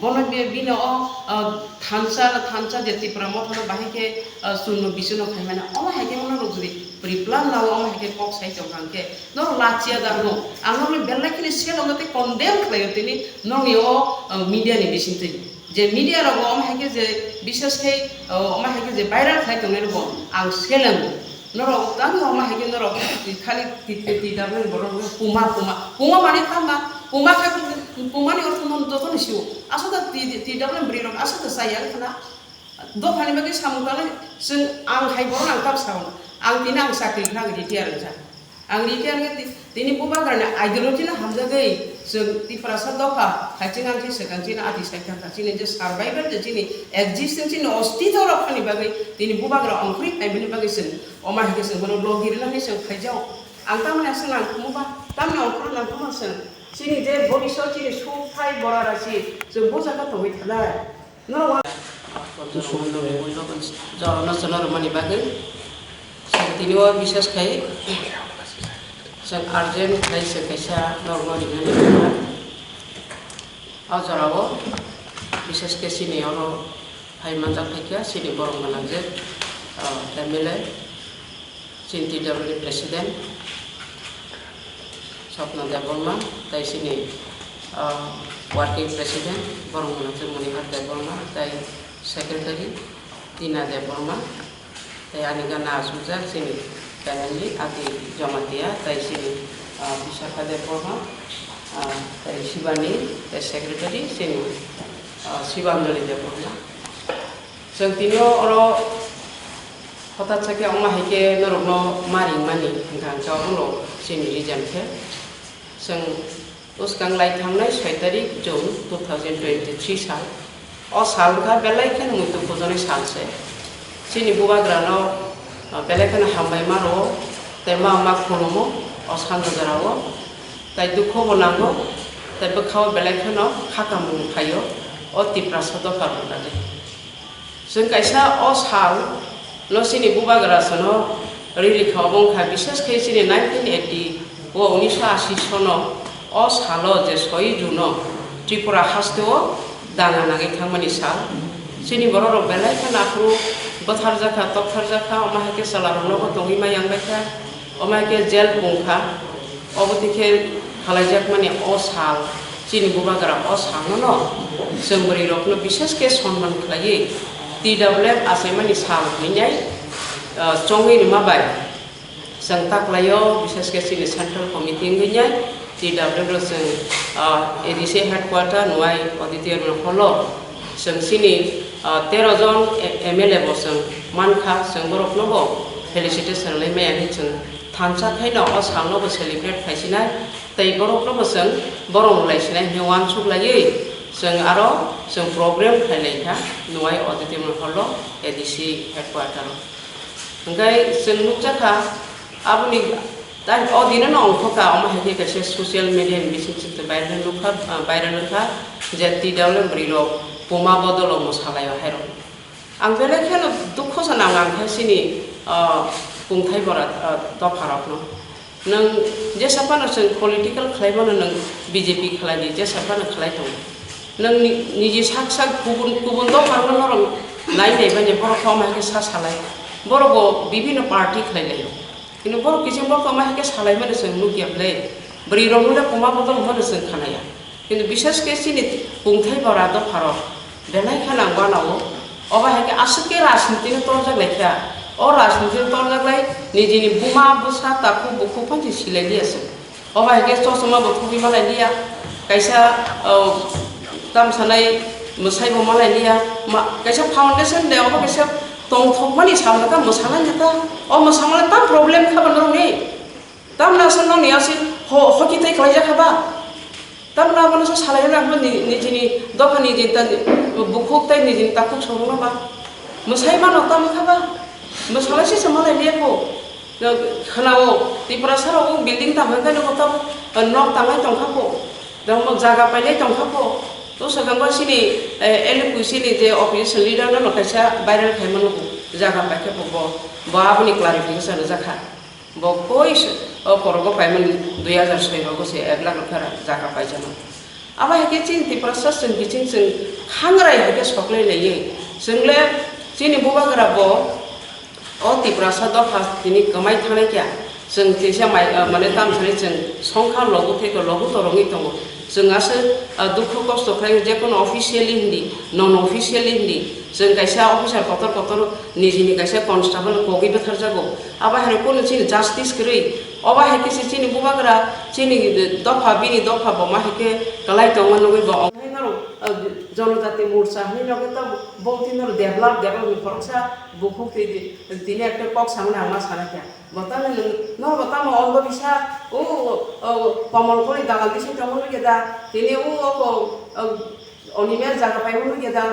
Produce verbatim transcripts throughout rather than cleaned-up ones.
Bono bi-, bini o, ah, thansa, thansa je Tipra Motha no bahai khe, ah, churno bichurno khaimani, omo hai khe bono rok jodi pre-plan lao, omo hai khe kok sai tong kha hwnkhe, norok lachia da no, ang norokni belai kheno seleng tei condemn khlaio tini nokni o, ah, media ni bisingtwi. Je media rogo omo hai khe je bishes khe, ah, omo hai khe je viral khlai tongnai rokbo ang selengo. Norok tamo omo hai khe norok khali ti-, ti-, T W ni borok no puma, puma, puma mane tama, puma khe puma ni ortho no joto ni sio. Aswk da ti-, T W ni bwrwi rok aswk da chaya wngkha na. Dophani bagwi samung tangnai chwng ang hai borok ang tam sao. Ang tini ang chakri khna ang retire wngjak. Ang retire wngwi ti-, tini bubagrani ideology no hamjagwi chwng Tiprasa dopha hai chwng ang khe swkang chini ati sai thangkha chini je survival je chini existence chini ostitw rok phani bagwi tini bubagra ongkhorwi phaimani bagwi chwng omo hai khe chwng bono logi rwna hinwi chwng khaijao. Ang tamni aswk nangkukma ba, tamni ongkhorwi nangkukma chwng chini je bobisot chini sukthai borarasi chwng bo jaga tongwi thanai. Norok wa-, jorano chwla rwmani bagwi chwng tini o bises khai chwng urgent khai chwng kaisa norokno rinani nangkha. O jorao bises khe chini oro phai manjak phaikha chini borok gwnang je, ah, M L A. Chini T W ni president Swapna Debbarma, tai chini, ah, working president borok gwnang khe Monihar Debbarma, tai secretary Tina Debbarma, tai ani gana asukjak chini family Ati Jamatia, tai chini, ah, Bisakha Debbarma, ah, tai Shivani, tai secretary chini, ah, Shivandoli Debbarma. Chwng tini o oro hothat sa khe wngma hai khe norokno ma ringmani hwnkha hwnkhe obono chini reason khe. Chwng bwskang lai thangnai soi tarik June two thousand twenty-three sal. O sal wngkha belai kheno muitu pujonai sal se. Chini bubagrano, ah, belai kheno hambai ma rwo tei ma ma khulumo o sando jorao. Tai dukho bo nango, tai bwkhao belai kheno kha kamung phaio o Tiprasa dopha rwna de. Chwng kaisa o sal no chini bubagra sono rili kha, obo wngkha bises khe chini nineteen eighty o unisho ashi sono o salo je soi June o Tripura haste o dana nangwi thangmani sal. Chini borok rok belai kheno aphuru bwtharjakha, toktharjakha, omo hai khe chwla rok nogo tongwi ma yang bai kha, omo hai khe jail pung kha. Obo twi khe khalaijakmani o sal, chini bubagra o salno no chwng bwrwi rokno bises khe sonman khlaiwi T W F achaimani sal hwnwi, ah, chongwi rwma bai chwng ta khlaio, bises khe chini central committee wngwi nai T W F rok chwng, ah, A D C headquarter Nwai auditorium hall o chwng chini, ah, tero jon M L A bo chwng mankha, chwng borokno bo felicitation lai maya hinwi chwng thansa khaino o salno bo celebrate khai sinai, tei borokno bo chwng borom lai sinai hinwi uansuk laiwi chwng aro chwng program khai lai kha Nwai auditorium hall o A D C headquarter o. Hwnkhe chwng nukjakha aboni tai o dino no ongkha kha, omo hai khe kaisa social media ni bising chwng viral nukha, ah, viral wngkha je T W bwrwi rok puma bodol o mwsa lai o hai rok. Ang belai kheno dukho se nang ang khe chini, ah, kungthai bora, ah, dopha rokno. Nwng jesa phano chwng political khlai mano, nwng B J P khlai di, jesa phano khlai tongo. Nwng ni-, niji sak sak kubun, kubun dopha rokno norok nai nai bani borok khe omo hai khe sa salai. Borok bo bibhinno party khlai lai o. Kintu borok kiching borok omo hai khe salai mano chwng nukya bwle. Bwrwi rokno le puma bodol hwnmano chwng khanaya. Kintu bises khe chini kungthai bora dopha rok belai khe nang uanao. Obo hai khe aswk khe rajniti no torjak lai kha. O rajniti no torjak lai nijini buma bwsa takhuk bukhuk phan se silai liya se. Obo hai khe chosma bo thugwi malai liya. Kaisa, o, tam sanai mwsai bo malai liya. Ma, kaisa foundation de obo kaisa tongthokmani salna ta mwsanai ta. O mwsamala ta problem kha ba norokni. Tamni aswk nokni aswk ho-, hoki tei khlaijak kha ba? Tamni abono se salai rwna phano ni-, nijini dopha nijini ta bukhuk tei nijini takhuk songno ba? Mwsai mano tamo kha ba? Mwsalai se se malai liya kho. No, khwnao Tiprasa rok building tamo khe no tamo nok tanglai tong kha kho. Tamo jaga pailai tong kha kho. To swkang ba sini, eh, L P C ni je opposition leader no kaisa viral khai mano bo. Jaga pai khe bo, bo, bo aboni clarification rwjak kha. Bo koi se, o korogo paimani dui hajar soi rogo se ek lakh rok phera jaga paijana. Abo hai khe chini Tiprasa chwng biching chwng hangrai hai khe soklai laiwi. Chwng le chini bubagra bo o Tiprasa dopha tini kwmai thangnai kya. Chwng teisa mai, ah, mane tamsani chwng songkha logu thai khe logu torongwi tongo. Chwng aswk, ah, dukhu kosto khlai je kono officially hindi, non officially hindi. Chwng kaisa officer kotor kotor nijini kaisa constable kogwi bwtharjago. Abo hai khe chini justice kwrwi. Obo hai khe se chini bubagra, chini dopha, bini dopha bo ma hai khe kwlai tongma nugwi bo. Hai norok, ah, Jonojati Morcha hinwi nokhe to bo tini norok develop, develop ni khoroksa bukhuk twi di, tini ekta kok samani ang ma sana khe. Bo tamo nwng, norok bo tamo Ondo Bisa, o, o, Komol Kori dagal di se tongma nugya da, tini o, o, o, Onimia jaga paima nugya da.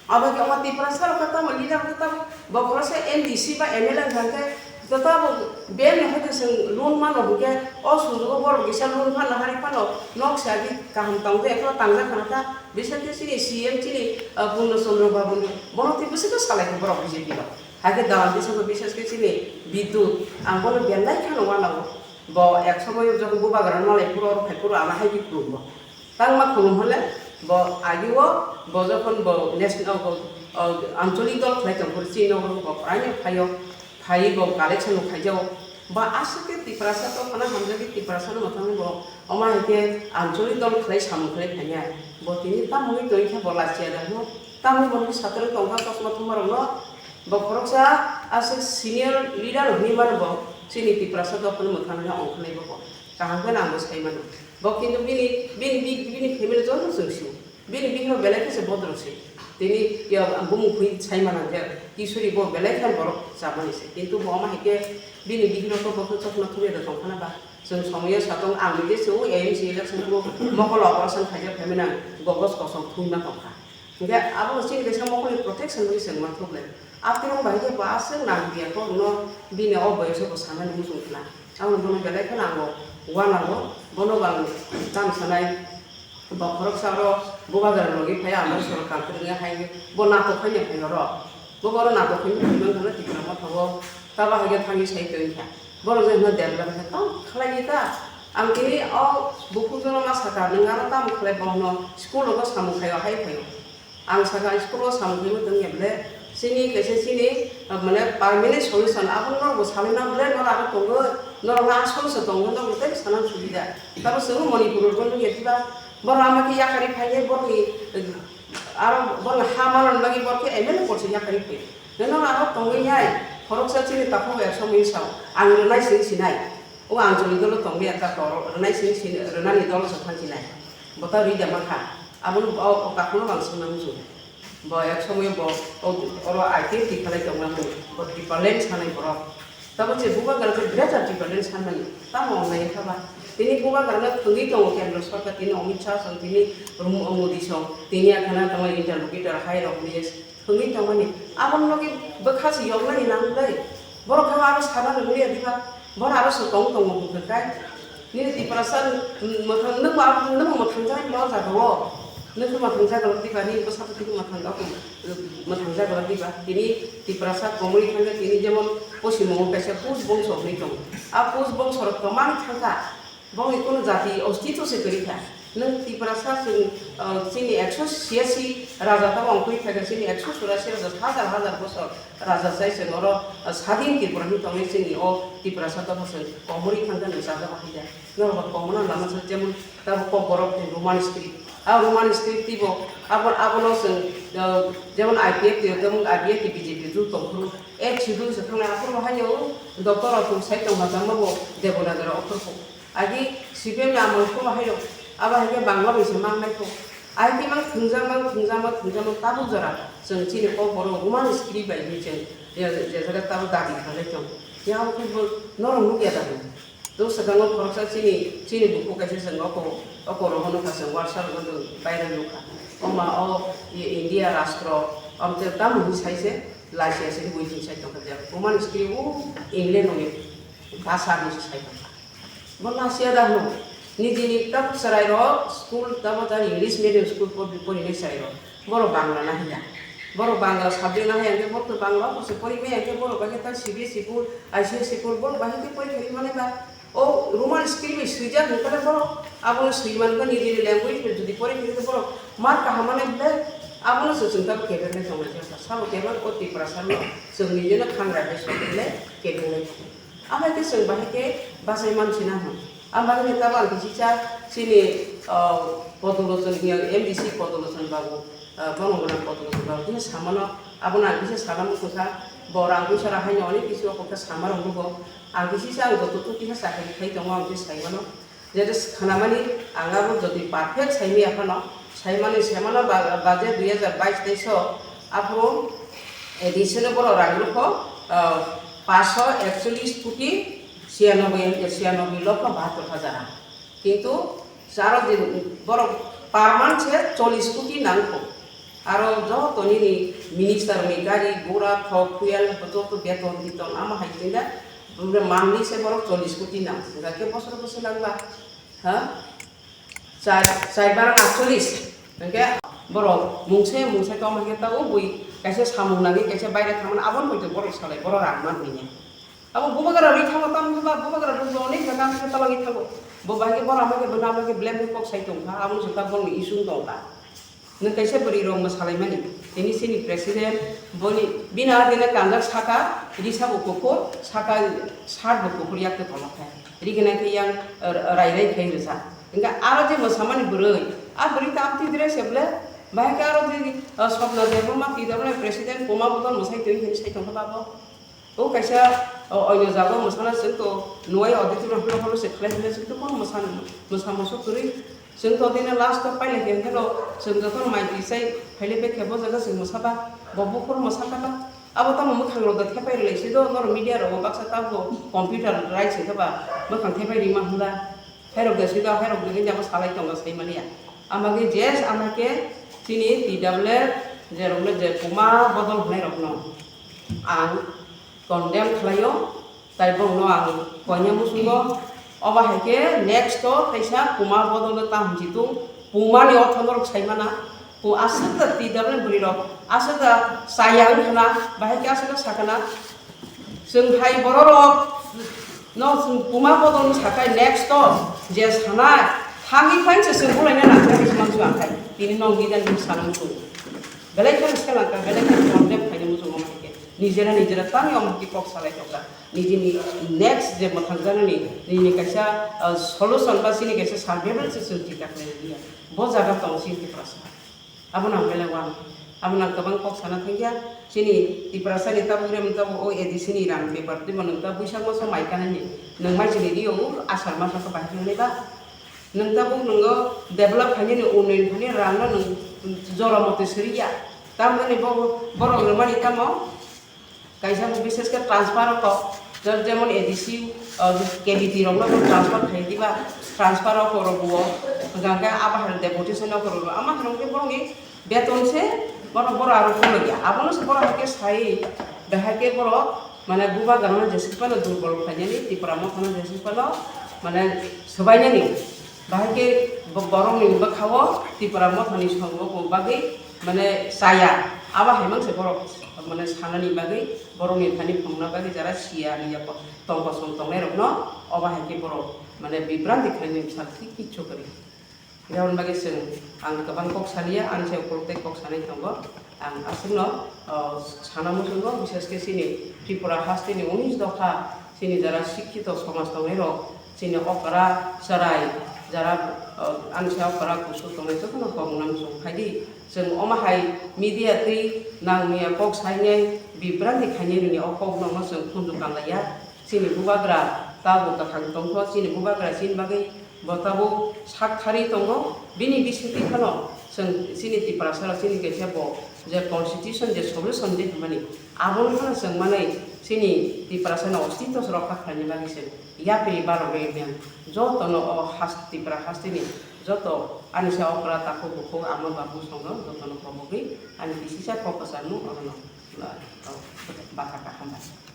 Abo khe omo Tiprasa rok khe tamo leader khe tamo bokhorok se M D C ba M L A wngkha khe tamo band ni hai khe chwng loan mano hwnkhe o sujugo borok kisa loan phano hari phano nok se agi kaham tong khe ekla tangjak khana ta bising khe chini C M chini, ah, Purno Chandra Babu ni bono twi bwswk khe salai khe borok B J P rok hai khe dalam bising khe bises khe chini Bidut ang bono belai kheno uanao bo ek somoyo jokhon bubagra malai phuru oro phai phuru ama hai khe khulumgo. Tangma khulum hole bo agio bo jokhon bo national bo, o, ancholik dol khlai tong phuru chini nogo bo phaino phaio, phai bo collection no khaijao. Ba aswk khe Tiprasa to phano hamjagwi Tiprasa no mwthangwi bo omo hai khe ancholik dol khlai samung khlai phaiya. Bo tini tamoni twi khe bo lachiya da hwno. Tamni bo nokhe satro tongkha chosma thumma rokno. Bo khoroksa aswk senior leader hwnwi mano bo chini Tiprasa to phano mwthangwi ongkhlai bo bo. Kaham khe nang bo sai mano. Bo kintu bini, bini, bini, bini family joto chwng sio. Bini bihikno belai khe se bodol se. Tini ya bumung khwi sai mana je Kishori bo belai khe borok chamani se. Kintu bo omo hai khe bini bihikno to bo khe chokma thumya da tong khana ba. Chwng somoyo satong ang je se o A M C election bo mokol operation khaijak phaimani ang gogos kosong thumma tong kha. Hingke abo chini kaisa mokol ni protection bagwi chwng ma thuklai. Atirong bai khe bo aswk nang biya kok no bini o boyoso bo sanani muchung khna. Ang bono belai kheno ang uanango, bono bo ang tamo sanai, bo khoroksa oro bubagra logi phai ang sorkar kwrwngya hai bo natok phai phai oro, bo oro natok phai phai man khana Tipra Motha o tabo hai khe thangwi sai tong kha, borok je hwnna develop khe tamo khlai ta, ang tini o bukhuk jono ma sakha nwng ano tamo khlai bono school rogo samung khaio hai phaio. Ang sakha school o samung khaima tong ya ble, chini kaisa chini, ah, mane permanent solution, abo norok bo sanwi na ble, norok aro tongo, norok na asol se tongo, norok tei sana subida. Tabo chwng Manipur o nugya diba, borok ama khe yakarwi phai khe borok ni, eh, aro borok ha manani bagwi borok khe M L A porsa yakarwi phai. Norok aro tongwi nai, khoroksa chini takhuk ekso mil sao, ang rwnai sini sinai. O Anjali dolo tongwi ekta toro rwnai sini sini rwnani dolo se thang sinai. Bo ta rwi da mankha. Abono o, o takhukno ang swngna muchung. Bo ek somoyo bo o, oro I P F T khalai tongmani, bo Tipraland sanai borok. Tamo je bubagra khe greater Tipraland sanmani, tamo wngnai kha ba? Tini bubagrano thwngwi tongo Kendra Sorkar, tini Amit Shah song, tini Rum-, Modi song, tini akhana tongo interlocutor hai rok ni thwngwi tongmani. Aboni logi bwkha se yoknani nang ble. Borok khe aro sana nang liya diba? Bono aro se tong tongo bwkha kai. Nini Tiprasa mwthang, nwng ba, nwng mwthang jani lo jaga o. Nwng khe mwthang jaga rok diba, nini bwsa bwtwi khe mwthang jaga, mwthang jaga rok diba. Tini Tiprasa komui thangkhe tini jemon Poschim Bongo kaisa Kuch bongso hinwi tongo. A Kuch bongso rok kwmani thangkha. Bongni kunu jati ostitw se kwrwi kha. Nwng Tiprasa chwng, ah, chini ekso chiyasi raja tamo wng kwrwi kha, chini ekso churasi raja, hajar hajar bosor raja chai chwng oro, ah, sadin Tripura hinwi tongwi chini o Tiprasa tamo chwng komorwi thangkha nwng chajak hai da. Norok komorna lama se jemon tamo Kokborok tei Roman script. A Roman script twibo abo, abono chwng, ah, jemon I P F T, jemon I P F T B J P jut tong phuru. Ek schedule se thangnai aphuru haino doctor rok tong sai tong hajak mabo Devanagari akhor kho. Agi C P M ni amol kho haino abo hai khe Bangla bai se mang nai kho. Ai khe mang thwngjak, mang thwngjak, mang thwngjak, mang tabuk jora chwng chini Kokborok Roman script bai hinwi chwng je, je jaga tabuk dabi khlai tong. Ya abo khe bo norok nukya da hwn. Tong swkango khoroksa chini, chini bukhuk kaisa chwng oko, oko rohorno kha chwng WhatsApp rogo tong viral nukha. Oma o I-, India rastro, omte tamo hinwi sai se, lasia se waiting sai tongkha je. Roman script o England o basa hinwi se sai tongkha. Bo lasia da hwno. Nijini tabuk chwrairok school, tamo ta English medium school por-, porinai chwrairok. Borok Bangla nahiya. Borok Bangla subject nahiya hwnkhe borok to Bangla o se porimaya hwnkhe borok bai khe ta C B S E school, I C S E school, borok bai khe pori pori mane ba. O Roman script bai swijak hwnkhe borok abono swi mankha, nijini language bai jodi pore hwnkhe borok mar kaham manai belai. Abono se chwng tabuk kebeng nai tongnai jora sabo kebeng o Tiprasa no chwng nijino khangra bai sokle kebeng nai tongo. Amai khe chwng bahai khe bachai mansi nang hwn. Ang bagwi tabo ang kisa chini, ah, Podolochon, M D C Podolochon babu, ah, bono gwnang Podolochon babu kisa samano, abono ang kisa sana muchungkha, bo rang puisa rok haino onek kisi o kokha sama rok nugo. Ang kisa ang joto tuti ha chakri khai tongo, ang kisa sai mano. Jete khanamani ang abo jodi perfect saimaya phano, saimani saimano ba-, budget dui hajar bais teis o aphuru addition o borok rang nukho, ah, paanch ekchollish koti siyanoboi, siyanoboi lokho bahattor hajar. Kintu aro je borok per month se chollish koti nangkho. Aro joto nini minister ni gari gura thok fuel joto beton titon ama hai tinda, monthly se borok chollish koti nang. Hingkhe bosor bosor langba, ha? Char, char bar aatchollish. Hingkhe borok mungse mungse tong hingkhe ta o bui kaisa samung nangwi kaisa baire thangmani aboni poito borok salai borok rang man hwnwi. Abo bubagra rwi thango, tamo buba-, bubagra rwi bo onek jaga ang khe talagwi thango. Bo bahai khe bo rama khe bo nama khe blame khe kok sai tong kha, abo se ta bongni issue tong kha. Nwng kaisa bwrwi rok mwsalaimani, tini chini president, boni bini adina kanjak saka risa bo kuphur, saka shirt bo kuphur yak tongma khe. Rikhe nai khe yang, eh, rai rai khai rwsa. Hingkhe aro je mwsamani bwrwi, a bwrwi ta amtwi dress se ble, bahai khe aro je, eh, Swapna Debbarma T W F president Puma Bodol mwsai twi hwnwi sai tong kha ba bo. O kaisa, o, oino jaga o mwsana chwng to nuwai auditorium hwnwi hwnwi se khlai hwnwi chwng to kono mwsa, mwsa musu kwrwi. Chwng to tini last o pailai khe hwnkhe no chwng jotono mai twi chai phailai bai khe bo jaga chwng mwsa ba, bo bukhuk mwsa kha ba. Abo tamo mwkhang rok da thepai rwlai se do, norok media rok bo baksa tamo computer rai se khe ba mwkhang thepai rima hwnla. Khairok da sida, khairok da sida, abo salai tongo, sai mani ya. Ama khe je, ama khe chini T W F, je rok le je Puma Bodol hwnwi rok no ang condemn khlaio, tai borok no ang koina muchungo. Obo hai khe next o kaisa Puma Bodol no ta hwnchi tung, Puma ni ortho norok sai mana, pu aswk da T W F bwrwi rok, aswk da chaya wng khna, bahai khe aswk da sa khna. Chwng hai bororok no chwng Puma Bodol ni sakai next o je sana thangwi phainsa chwng bulaina nangkha hinwi mansu ang khai. Tini nong leader ni sana muchung. Belai khe se langkha, belai khe condemn khaina muchung omo hai khe. Nijera nijera tangwi omo hai khe kok salai tongkha. Nijini next je mwthangjaknani nini kaisa, ah, solution ba chini kaisa survival se chwng chita khlai liya. Bo jaga tong chini Tiprasa. Abono ang belai uanw. Abono ang kwbang kok sana thangya. Chini Tiprasa ni tabuk rem tabuk o A D C ni rang paper twi bo nwng ta buisak maso mai kanani. Nwng mai chini rio o asar maso khe bahai wngnai ba. Nwng tabuk nwng o develop khainani unnoyon khainani rang no nwng jora mote siriya. Tamoni bo borok rwmani tamo. Kaisa bo bises khe transfer rok kok, je-, jemon A D C, uh, K B T rok no transfer khai diba, transfer rok rok bo, hwnkha khe abo hai deputation rok rok, ama hai rok khe borok ni beton se borok, borok aro kolokya, abono se borok hai khe sai, bahai khe borok mane bubagra no jeswk phano durbol khlainani, Tipra Motha no jeswk phano mane swbainani, bahai khe bo-, borok ni bwkha o Tipra Motha ni song bo bagwi mane chaya, abo hai mang se borok mane sanani bagwi, borokni thani phunukna bagwi jara siya ni yapo tongkosong tongnairokno obo hai khe borok mane bibranti khlainani bwskango thik kichu kwrwi. Aboni bagwi chwng ang kwbang kok saliya, ani sai ukulok tei kok sanai tongo. Ang aswkno, o, sana muchungo, bishesh khe chini Tripura hasteni unis dopha chini jara sikhito somaj tongnairok, chini okra chwrai jara, o, ani sai okra kusu tongnai jotono kok nang chwng phai di. Chwng omo hai media twi nangmaya kok sainai bibranti khainai nini o kok nono chwng khunju kanlaiya. Chini bubagra tabuk kwthang tongkho, chini bubagra chini bagwi bo tabuk sak thari tongo. Bini bisingtwi phano chwng chini Tiprasa rok chini kaisa bo je constitution je solution de hwnmani abono phano chwng manwi chini Tiprasa no ostitw rokha khlaina bagwi chwng yapri barok rw jotono o has Tipra hasteni joto ani sa okra takhuk bukhuk ama babu songno jotono kobogwi ani bisisa kok kwchangno orono, ah, ah, baka kaham bai.